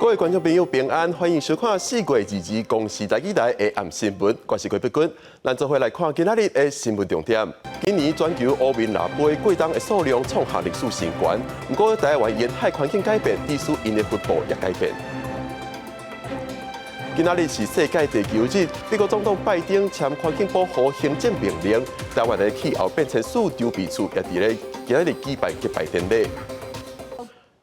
各位觀眾朋友平安，歡迎收看4月22公視台語台的暗新聞，我是郭碧君。咱做伙來看今仔日的新聞重點。今年全球烏面蜊飛過冬的數量創下歷史新高，毋過台灣沿海環境改變，致使𪜶的分布也改變。今仔日是世界地球日，美國總統拜登簽環境保護行政命令，台灣的氣候變遷署籌備處也佇咧今仔日舉辦揭牌典禮。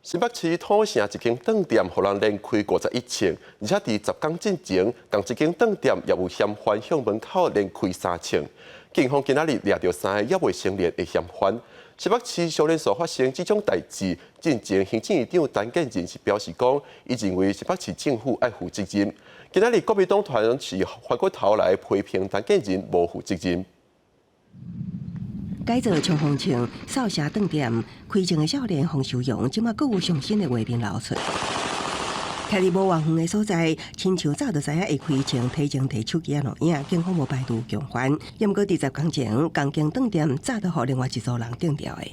新北市土城一間頓店，予人連開51槍，而且佇10工進前，仝一間頓店也有嫌犯向門口連開3槍。警方今仔日掠著三个猶未成年的嫌犯。新北市少年所發生這種代誌，進前行政院長陳建仁是表示講，伊認為新北市政府愛負責任。今仔日國民黨團是反過頭來批評陳建仁無負責任。改造衝鋒槍，掃射頓店，開槍的少年洪秀陽，這馬閣有傷心的畫面流出。徛佇無偌遠的所在，親像早就知影會開槍，提前提手機仔錄影，警方無排除共犯。毋過佇10工前，仝間頓店早就予另外一組人釘掉的。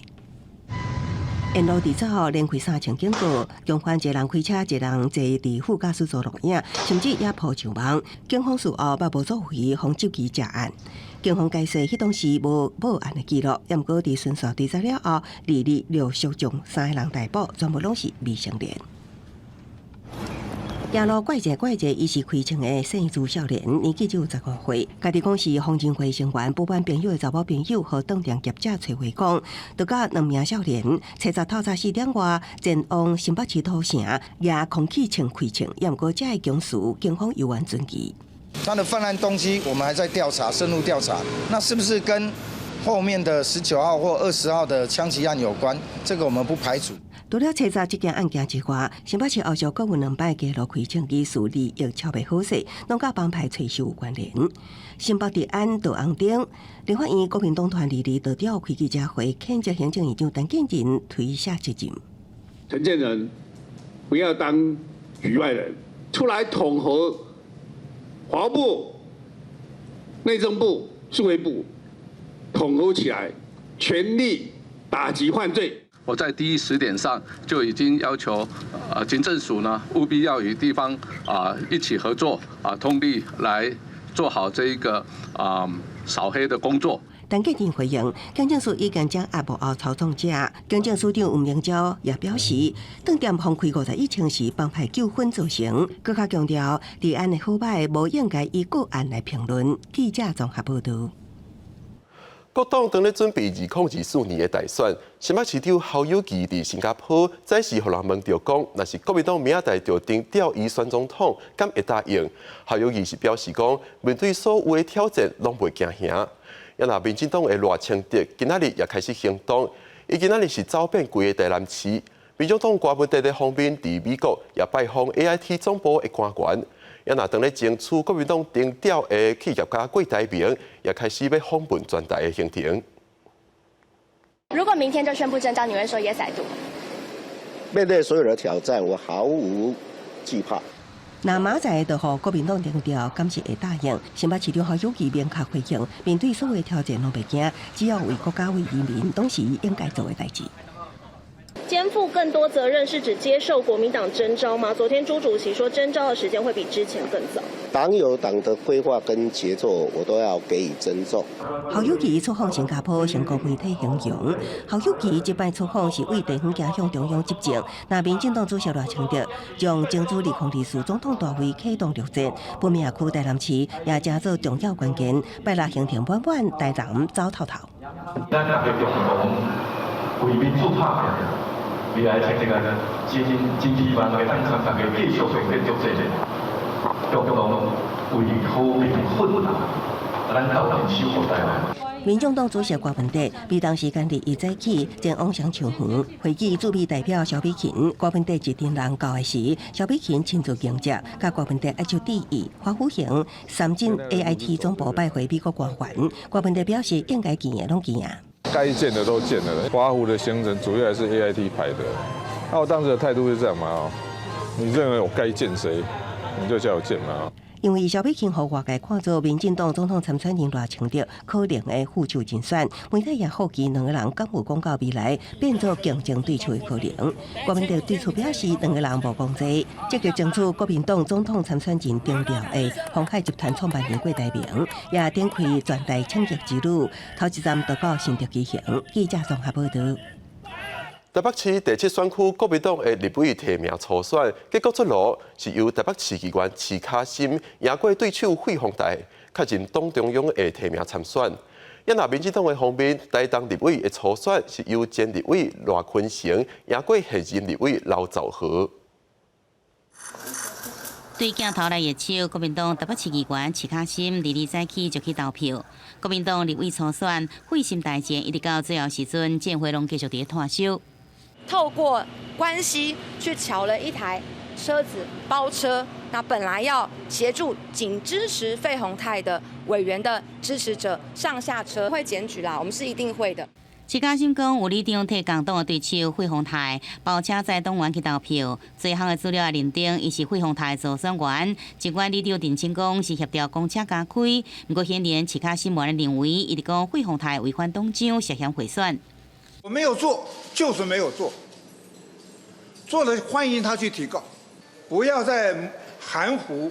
沿路佇走，連開三槍警告，共犯一人開車，一人坐佇副駕駛座錄影，甚至也鋪上網。警方事後捌無作為，予手機詐案。警方解釋，彼當時無報案的記錄，毋過佇巡線追查了後，二日陸續將三个人逮捕，全部攏是未成年。沿路怪一怪一，伊是開槍的姓朱少年，年紀只有15歲。家己講是瘋人會成員，保伴朋友的查某朋友予頓店業者揣話講，就佮兩名少年，初十透早4點外前往新北市土城，舉空氣槍開槍，毋過這个供詞，警方猶原存疑。他的犯案動機，我們還在調查，深入調查。那是不是跟後面的19號或20號的槍擊案有關？這個我們不排除。除了查查這件案件之外，新北市後續閣有兩擺街路開槍疑似利益超袂好勢，攏佮幫派吹收有關聯。新北治安著紅燈，立法院國民黨團二日就召開記者會，譴責行政院長陳建仁推卸責任。陳建仁不要當局外人，出來統合法務部、內政部、數位部，統合起來，全力打擊犯罪。我在第一時點上就已經要求，警政署呢務必要與地方一起合作通力來做好這一個掃黑的工作。陳建仁回應，警政署已經掌握幕後操縱者。警政署長吳明昭也表示，頓店予開51槍是幫派糾紛造成，閣較強調治安的好歹無應該以個案來評論。記者綜合報道。各黨當咧準備2024年的大選，新北市長侯友宜佇新加坡再時予人問著講，若是國民黨明仔載就徵調伊選總統，敢會答應？侯友宜是表示講，面對所有的挑戰，攏袂驚嚇。也若民進黨的賴清德今仔日也開始行動，伊今仔日是走遍規个台南市。民眾黨郭文德的方面，佇美國也拜訪 AIT 總部的官員。也若當咧爭取國民黨徵調的企業家郭台銘，也開始欲訪問全台的行程。如果明天就宣布徵召，你會說 Yes I do？面對所有的挑戰，我毫無懼怕。若明仔載就予國民黨徵召，敢是會答應？新北市長侯友宜明確回應，面對所有挑戰攏袂驚，只要為國家為人民，攏是應該做的代誌。肩負更多責任是指接受國民黨徵召嗎？昨天朱主席說徵召的時間會比之前更早。黨有黨的規劃跟節奏，我都要給予尊重。侯友宜出訪新加坡，成功媒體形容，侯友宜這擺出訪是為地方行向中央執政。若民進黨主席賴清德將爭取2024總統大位啟動陸戰，本命區台南市也成做重要關鍵，拜六行程滿滿，台南走透透。咱大家共同為民主拍拼。未來這個真真希望會當參大家繼續變變做這個，共同為和平奮鬥，咱鬥陣守護台灣。民眾黨主席郭文德，美東時間日一早起前往雙樹園會見駐美代表蕭美琴。郭文德一陣人到的時，蕭美琴親自迎接，佮郭文德握手致意。華府行三進 AIT 總部拜會美國官員。郭文德表示，應該見的攏見啊。該見的都見了，華府的行程主要還是 AIT 排的。那我當時的態度是這樣嘛？你認為我該見誰，你就叫我見嘛。因為蕭美琴予外界看做民進黨總統參選人賴清德可能的副手人選，媒體也好奇兩個人敢有講到未來變做競爭對手的可能。郭明德對此表示，兩個人無講這，積極爭取國民黨總統參選人定調的鴻海集團創辦人郭台銘，也展開全台請益之旅，頭一站就到新竹舉行。記者綜合報導。台北市第七選區國民黨的立委提名初選結果出爐，是由台北市議員徐卡心贏過對手費鴻泰，確認黨中央的提名參選。啊若民進黨的方面，台東立委的初選是由前立委賴坤成贏過現任立委劉兆和。對鏡頭來握手，國民黨台北市議員徐卡心，禮早起就去投票。國民黨立委初選，血心大戰，一直到最後時陣，戰火攏繼續佇湠燒。透過關係去喬了一台車子包車，那本來要協助僅支持費鴻泰的委員的支持者上下車，會檢舉啦，我們是一定會的。徐卡心講，有里長替共黨的對手費鴻泰包車載黨員去投票，最後的資料認定伊是費鴻泰助選員。儘管里長澄清講是協調公車加開，毋過顯然徐卡心無按呢認為，伊直講費鴻泰違反黨章，涉嫌賄選。我沒有做，就是沒有做。做了歡迎他去提告，不要再含糊、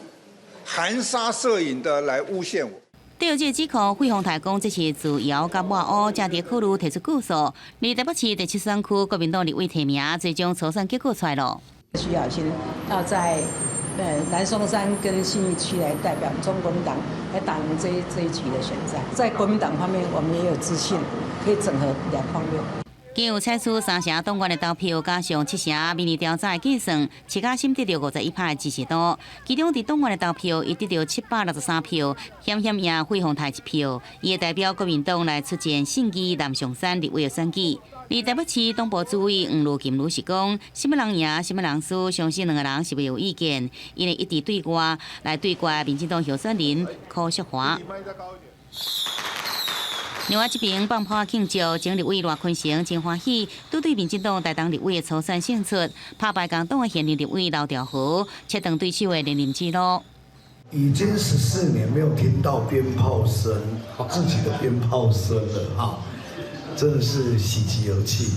含沙射影的來誣陷我。對這個指控，費鴻泰講這是造謠佮抹烏，正佇考慮提出告訴。而台北市第七選區國民黨立委提名，最終初選結果出來了。徐巧芯要在南松山跟信義區來代表中國民黨來打贏這一局的選戰。在國民黨方面，我們也有自信，可以整合兩方面。經有採取三成黨員的投票，加上七成民意調查的計算，徐卡心得著51%的支持度。其中佇黨員的投票，伊得著763票，險險贏費鴻泰一票。伊會代表國民黨來出戰信義南松山立委的選舉。而台北市黨部主委黃如琴女士講：啥物人贏，啥物人輸，相信兩个人是袂有意見，𪜶會一直對外來對決民進黨候選人柯淑華。另外這邊放炮慶祝，前立委賴坤成真歡喜，拄對民進黨台東立委的初選勝出，拍敗共黨的現任立委劉兆和，切斷對手的連任之路。已經14年沒有聽到鞭炮聲，自己的鞭炮聲了哈，真的是喜極而泣。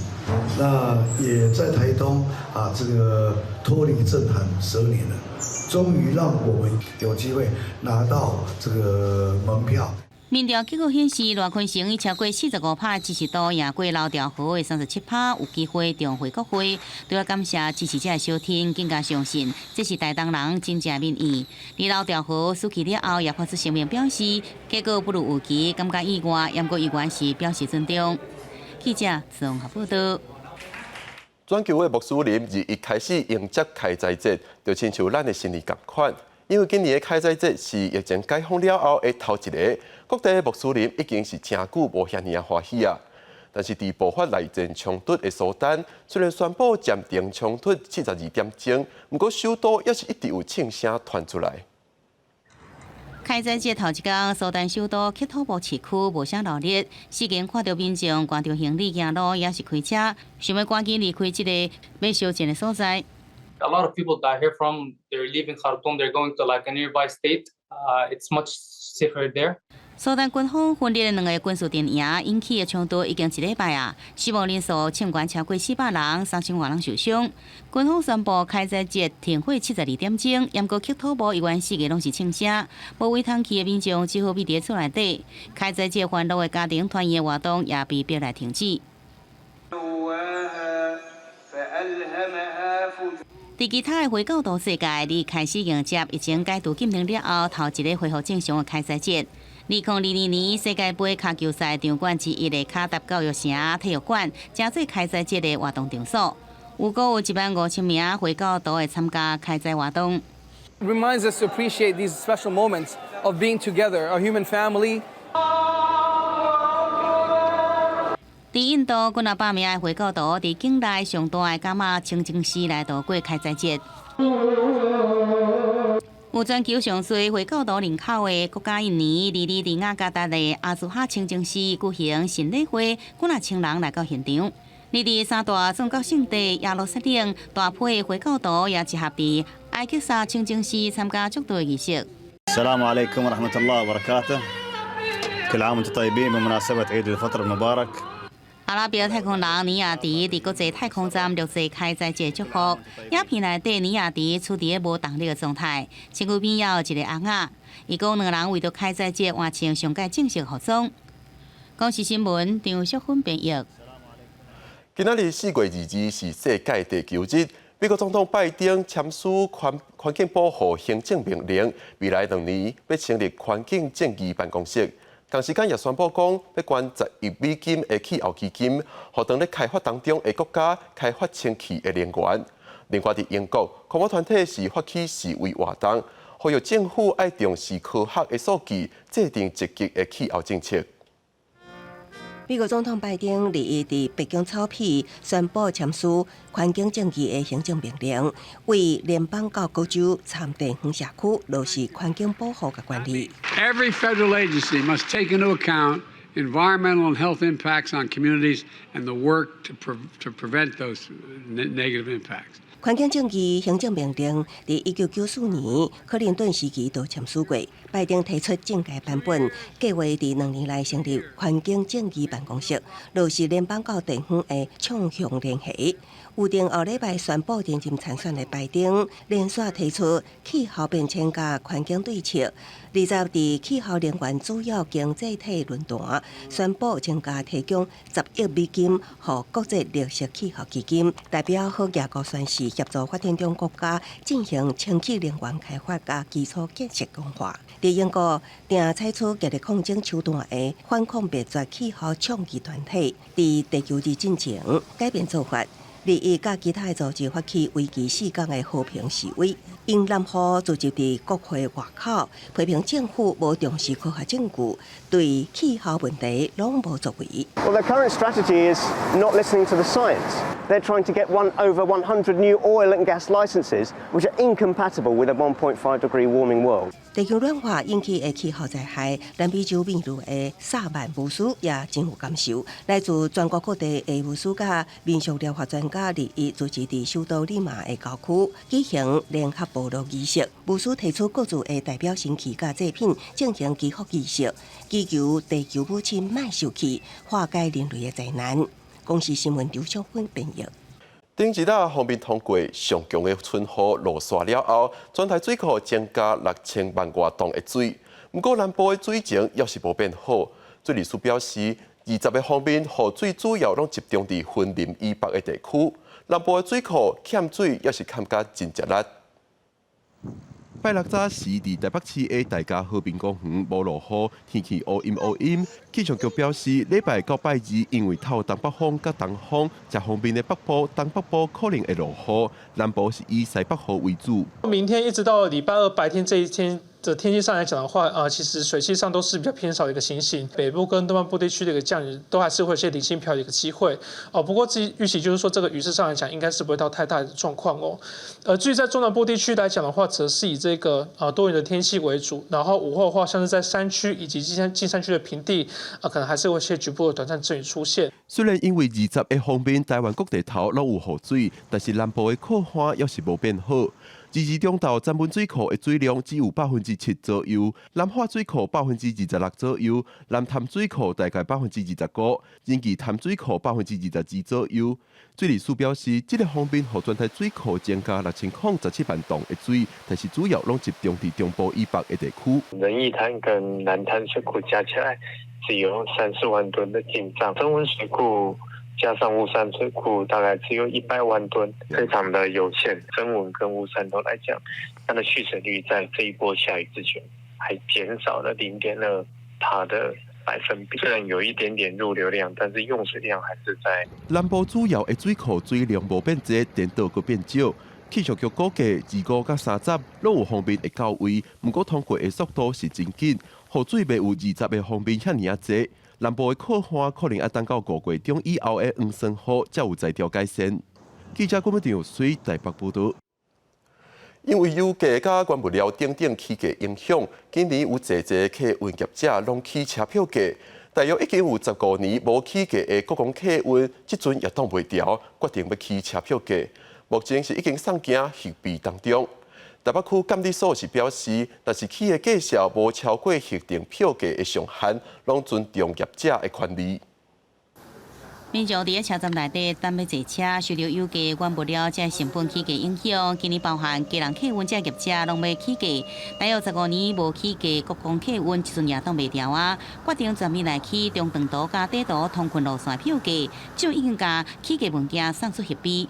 那也在台東啊，這個脫離政壇12年了，終於讓我們有機會拿到這個門票。民調結果顯示，賴坤成以超過45%支持度贏過劉兆和的37%，有機會重回國會。除了感謝支持者的收聽，更加相信這是台東人真正民意。而劉兆和輸去了後，也發出聲明表示，結果不如預期，感覺意外，毋過依然是表示尊重。記者綜合報道。全球的穆斯林自一開始迎接開齋節，就親像咱的新年仝款。因為今年的開齋節是疫情解封了後的頭一个，各地的穆斯林已經是誠久無遐爾仔歡喜啊。但是佇爆發內戰衝突的蘇丹，雖然宣布暫停衝突72點鐘，毋過首都猶是一直有槍聲傳出來。開齋節頭一工，蘇丹首都喀土穆市區無啥鬧熱，四間看著民眾攜著行李行路，抑是開車，想欲趕緊離開這个欲相戰的所在。 A lot of people that I hear from, they're leaving Khartoum, they're going to like a nearby state. It's much safer there. 蘇丹軍方分裂的兩个軍事陣營引起的衝突已經一禮拜啊，死亡人數衝懸超過400人，3000外人受傷。軍方宣布開齋節停火72點鐘，毋過喀土穆依然四界攏是槍聲，無位通去的民眾只好避佇厝內底。開齋節歡樂的家庭團圓活動也被逼來停止。佇其他的回教徒世界，已開始迎接疫情解除禁令了後，頭一个恢復正常的開齋節。2022年世界盃跤球賽場館之一的卡達教育城體育館，成做開齋節的活動場所。預估有1.5萬名回教徒會參加開齋活動。 Reminds us to appreciate these special moments of being together, a human family. 佇印度，幾若百名的回教徒佇境內上大的伽馬清真寺來度過開齋節。有全球上濟回教徒人口的國家，印尼，二二佇雅加達的阿茲哈清真寺舉行神禮會，幾若千人來到現場。而佇三大宗教聖地耶路撒冷，大批的回教徒也集合佇艾克薩清真寺參加祝禱儀式。السلام عليكم ورحمة الله وبركاته. كل عام وانتم طيبين بمناسبة عيد الفطر المبارك。阿拉伯太空人尼亞迪佇國際太空站錄製開齋節祝福。影片內底尼亞迪處佇個無動力的狀態，身軀邊猶有一個尪仔。伊講兩人為著開齋節換穿上蓋正式服裝。公視新聞張淑芬編譯。今仔日4月22是世界地球日，美國總統拜登簽署環境保護行政命令，未來2年欲成立環境正義辦公室。同時間也宣布講，欲捐10億美金的氣候基金，予當咧開發當中的國家開發清氣的能源。另外，佇英國，環保團體是發起示威活動，呼籲政府愛重視科學的數據，制定積極的氣候政策。美國總統拜登21佇白宮草坪宣布簽署環境正義的行政命令，為聯邦到各州參地方社區落實環境保護佮管理。 Every federal agency must take into account environmental and health impacts on communities and the work to prevent those negative impacts. 環境正義行政命令佇1994年克林頓時期都簽署過，拜登提出政改版本，計劃佇2年內成立環境正義辦公室，落實聯邦到地方的縱向聯繫。預定後禮拜宣布連任參選的拜登，連續提出氣候變遷佮環境對策。20佇氣候能源主要經濟體論壇宣布增加提供10億美金，予國際綠色氣候基金，代表好額國宣示協助發展中國家進行清氣能源開發佮基礎建設強化。佇英國，定採取激烈抗爭手段的反抗滅絕氣候倡議團體，佇地球日進前改變做法。21佮其他的組織發起為期4工的和平示威，𪜶南予聚集佇國會外口，批評政府無重視科學證據，對氣候問題攏無作為。 Well, their current strategy is not listening to the science. They're trying to get one over 100 new oil and gas licenses, which are incompatible with a 1.5 degree warming world. 地球暖化引起的氣候災害，南美洲秘魯的薩曼巫師也真有感受。來自全國各地的巫師佮民俗療法專家，21聚集佇首都利馬的郊區舉行聯合部落儀式。巫師提出各自的代表神器佮祭品，進行祈福儀式，祈求地球母親莫受氣，化解人類的災難。公視新聞劉小芬編譯。頂一日鋒面通過上強的春雨落沙了後，全台水庫增加6000萬外噸的水。毋過南部的水情猶是無變好。水利署表示，20個鋒面雨水主要攏集中佇雲林以北的地區，南部的水庫欠水猶是欠甲真吃力。拜六早時，佇台北市的大家和平公園無落雨，天氣烏陰烏陰。氣象局表示，禮拜到拜二，因為透東北風佮東風，遮鋒面的北部、東北部可能會落雨，南部是以西北雨為主。明天一直到禮拜二白天這一天的天氣上來講的話，其實水汽上都是比較偏少的一個情形。北部跟東半部地區的一個降雨都還是會有些零星飄雨的一個機會。哦，不過至預期就是說，這個雨勢上來講，應該是不會到太大的狀況哦。至於在中南部地區來講的話，則是以這個多雲的天氣為主，然後午後的話，像是在山區以及近山區的平地，啊，可能還是會有些局部的短暫陣雨出現。雖然因為20个鋒面，台灣各地頭攏有雨水，但是南部的庫旱猶是無變好。22中晝曾文水庫的水量只有7%左右，南化水庫26%左右，南潭水庫大概25%，仁義潭水庫22%左右。水利署表示，這个鋒面予全台水庫增加6017萬噸的水，但是主要攏集中佇中部以北的地區。仁義潭跟南潭水庫加起來只有30萬噸的進賬，曾文水庫加上烏山水庫，大概只有100萬噸，非常的有限。曾文跟烏山都來講，它的蓄水率在這一波下雨之前還減少了0.2趴的百分比。雖然有一點點入流量，但是用水量還是在。南部主要的水庫水量無變濟，顛倒閣變少。氣象局估計，25佮30攏有鋒面會到位，毋過通過的速度是真緊，雨水袂有20个鋒面遐爾仔濟。南部的庫旱可能愛等到5月中以後的黃酸雨才有才調改善。記者郭美有水台北報道。因為油價佮原物料等等起價影響，今年有濟濟客運業者攏起車票價。大約已經有15年無起價的國光客運，這陣也擋袂牢，決定欲起車票價。目前是已經送件預備當中。台北區監理所是表示，若是起的價數無超過核定票價的上限，攏尊重業者的權利。民眾佇車站內底等欲坐車，受著油價、原物料這成本起價影響，今年包含基隆客運這業者攏欲起價，大約15年無起價，國光客運這陣也擋袂牢啊！決定全面來起中長途佮短途通勤路線票價，就已經共起價文件送出協議。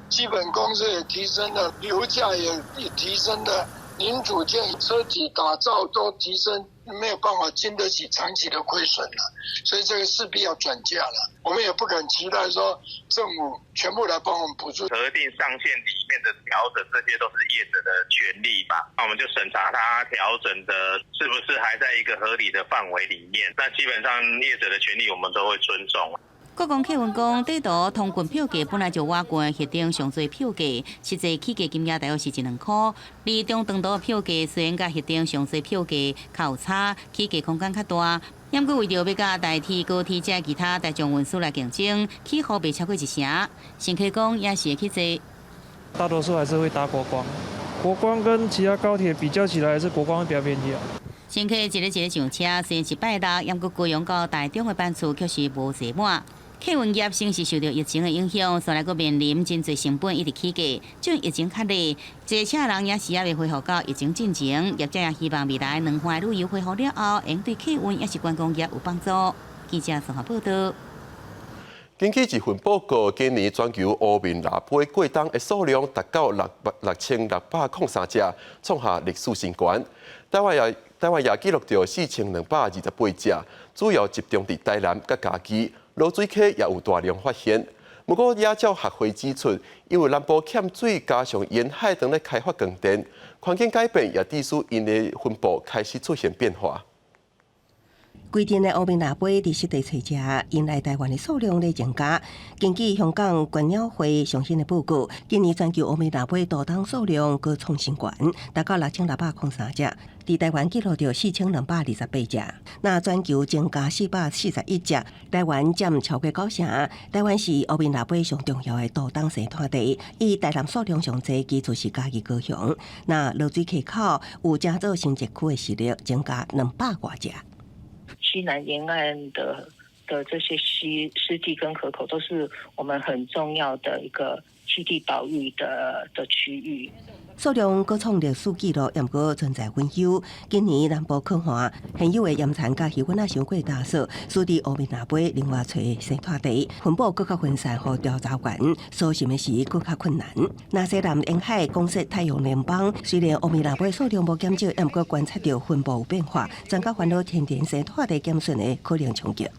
基本工資也提升了，油價也提升了，零組件、車體打造都提升，沒有辦法經得起長期的虧損了，所以這個勢必要轉嫁了。我們也不敢期待說政府全部來幫我們補助。核定上限裡面的調整，這些都是業者的權利嘛。那我們就審查他調整的是不是還在一個合理的範圍裡面。那基本上業者的權利，我們都會尊重。國光客運講，短途通勤票價本來就倚近核定上濟票價，實際起價金額大約是一兩箍。而中長途的票價雖然佮核定上濟票價較有差，起價空間較大。毋過為著欲佮台鐵、高鐵這其他大眾運輸來競爭，起予袂超過一成。乘客講也是會去坐。大多數還是會搭國光，國光跟其他高鐵比較起來，還是國光會比較便宜啊。乘客一个一个上車，雖然是拜六，毋過高雄到台中的班次卻是無坐滿。客運業先是受著疫情的影響，煞來閣面臨真濟成本一直起價，這疫情較熱，坐車人也是猶未恢復到疫情進前。業者也希望未來兩岸旅遊恢復了後，會對客運抑是觀光業有幫助。記者綜合報道。根據一份報告，今年全球烏面蜊仔過冬的數量達到6603隻，創下歷史新高。台灣也記錄著4228隻，主要集中佇台南佮嘉義，濁水溪也有大量發現。不過野鳥學會指出，因為南部欠水，加上沿海正咧開發光電，環境改變也致使𪜶的分布開始出現變化。規陣的烏面蜊仔佇濕地揣食，𪜶來台灣的數量咧增加。根據香港觀鳥會上新的報告，今年全球烏面蜊仔渡冬數量閣創新高，達到6603隻。佇台灣記錄著4228隻，那全球增加441隻，台灣佔超過九成。台灣是烏面蜊仔上重要的渡冬生態地，以台南數量上濟，其次是嘉義高雄。那濁水溪口有誠做生殖區的實力，增加200外隻。西南沿岸的這些溪濕地跟河口，都是我們很重要的一個棲地保育的區域。數量閣創歷史紀錄，毋過存在隱憂。今年南部乾旱，現有的鹽田佮魚塭仔傷過乾燥，使得烏面蜊仔另外揣生態地分布閣較分散，予調查員搜尋的時閣較困難。那西南沿海廣設太陽能板，雖然烏面蜊仔數量無減少，毋過觀察著分布有變化，專家煩惱天然生態地減損的可能衝擊。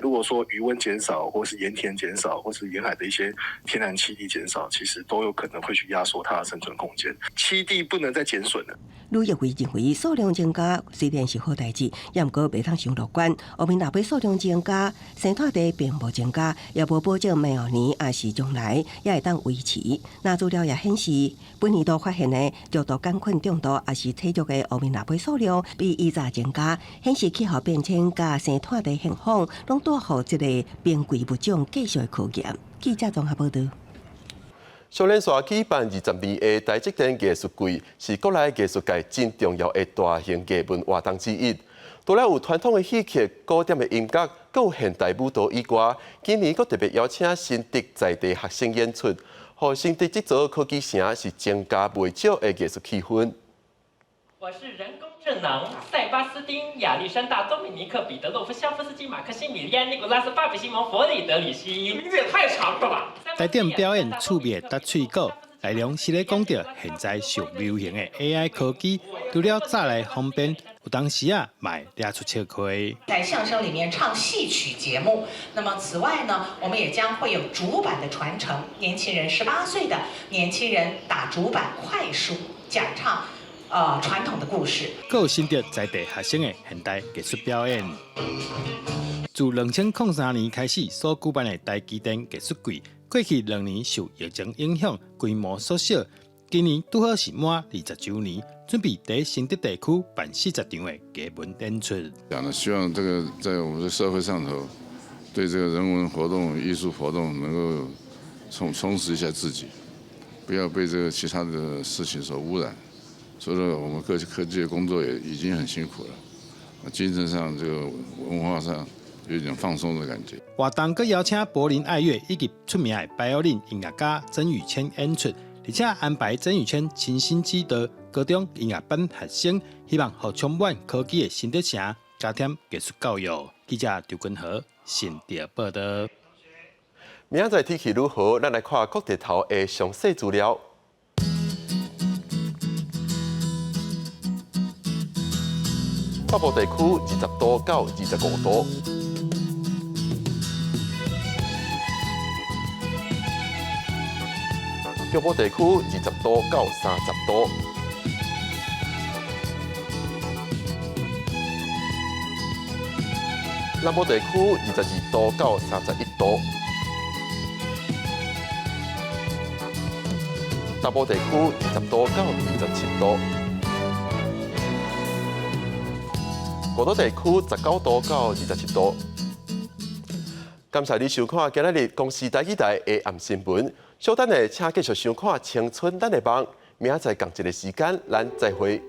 如果說魚塭減少，或是鹽田減少，或是沿海的一些天然棲地減少，其實都有可能會去壓縮它的生存空間。棲地不能再減損了。旅遊會認為數量增加雖然是好代誌，也毋過袂通傷樂觀。烏面蜊仔數量增加，生態地並無增加，也無保證明後年抑是將來也會當維持。那資料也顯示，本年度發現的肉毒桿菌中毒抑是體弱的烏面蜊仔數量比以前增加，顯示氣候變遷佮生態地現況攏帶予這个瀕危物種繼續的考驗。記者綜合報道。上連續舉辦20年的台積電藝術季，是國內藝術界真重要的大型藝文活動之一。除了有傳統的戲曲、古典的音樂，閣有現代舞蹈以外，今年閣特別邀請新竹在地學生演出，予新竹這座科技城是增加袂少的藝術氣氛。我是人工智能塞巴斯丁亞歷山大多米尼克彼得洛夫肖夫斯基馬克西米利安尼古拉斯巴比西蒙弗里德里希，名字也太長了吧！台頂表演趣味的搭喙鼓，內容是咧講著現在上流行的 AI 科技，除了早來方便，有當時啊嘛會掠出笑話。在相聲裡面唱戲曲節目，那麼此外呢，我們也將會有竹板的傳承，年輕人18歲的年輕人打竹板快書講唱。傳統的故事。閣有新竹在地學生的現代藝術表演。自2003年開始所舉辦的台積電藝術季，過去2年受疫情影響，規模縮小。今年拄好是滿20週年，準備佇新竹地區辦40場的藝文演出。講呢，希望這個在我們的社會上頭，對這個人文活動、藝術活動能夠充實一下自己，不要被這個其他的事情所污染。除了我們科技的工作也已經很辛苦了，精神上這個文化上有一點放鬆的感覺。活動閣邀請柏林愛樂以及出名的白奧林音樂家曾宇謙演出，而且安排曾宇謙親身指導高中音樂班學生，希望予充滿科技的新竹城加添藝術教育。記者劉君和新竹報道。明仔載天氣如何？咱來看各地頭的詳細資料。北部地區20度到25度，中部地區20度到30度，南部地區22度到31度，東部地區20度到27度。五都地區19度到27度。感謝你收看今仔日公視台語台的暗新聞。稍等下，請繼續收看《青春咱的夢》。明仔載仝一个時間，咱再會。